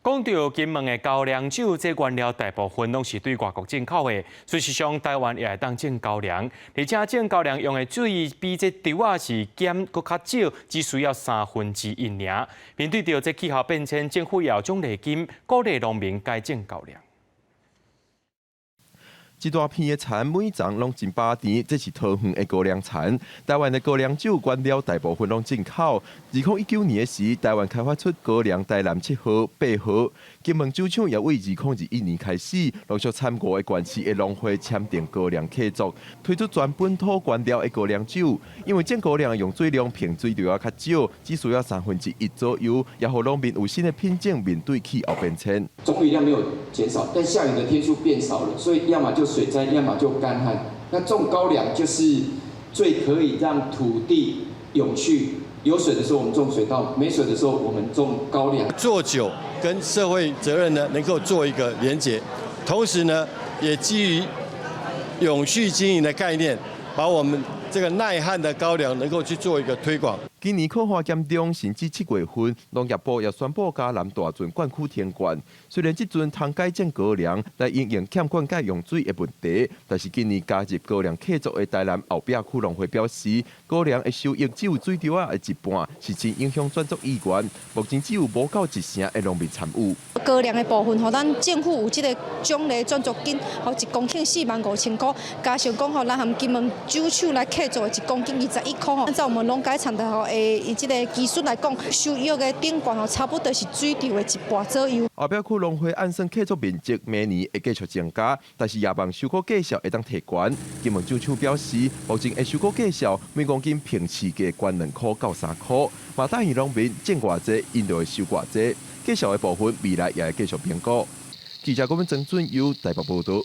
講到金門的高粱酒，這原料大部分攏是對外國進口的。事實上，台灣也會當種高粱，而且種高粱用的水比這稻仔是減閣較少，只需要1/3爾。面對著這氣候變遷，政府也有獎勵金鼓勵農民改種高粱。一大片的田，每叢攏真飽甜，這是桃園的高粱田。台灣的高粱酒原料大部分攏進口。2019年的時，台灣開發出高粱台南7號、8號。金門酒廠也為2021年開始，陸續參五个縣市的農會簽訂高粱契作，推出全本土原料的高粱酒。因為種高粱的用水量平水就要較少，只需要1/3左右，也予農民有新的品種面對氣候變遷。總雨量沒有減少，但下雨的天數變少了，所以要麼就水災，要麼就乾旱。那種高粱就是最可以讓土地永續。有水的時候我們種水稻，沒水的時候我們種高粱。做酒跟社會責任呢，能夠做一個連結，同時呢，也基於永續經營的概念，把我們這個耐旱的高粱能夠去做一個推廣。今年旱旱嚴重，甚至7月份，農業部也宣布嘉南大圳灌區停灌。雖然這陣通改種高粱，來因應欠灌溉用水的問題，但是今年加入高粱契作的台南後壁區農會表示，高粱的收益只有水稻仔的一半，是真影響轉作意願。目前只有無夠一成的農民參與。高粱的部分，予咱政府有這個獎勵轉作金，予1公頃45,000箍，加上講予咱和金門酒廠來契作1公頃21箍吼。按照我們農改場的吼，以這個技術來講，收益的頂懸吼，差不多是水稻的一半左右。後壁區農會按算契作面積明年會繼續增加，但是也望收購價數會當提懸。金門酒廠表示，目前的收購價數每公斤平市價懸2箍到3箍，嘛答應農民種偌濟，𪜶就會收偌濟。價數的部分未來也會繼續評估。記者郭文曾俊優台北報道。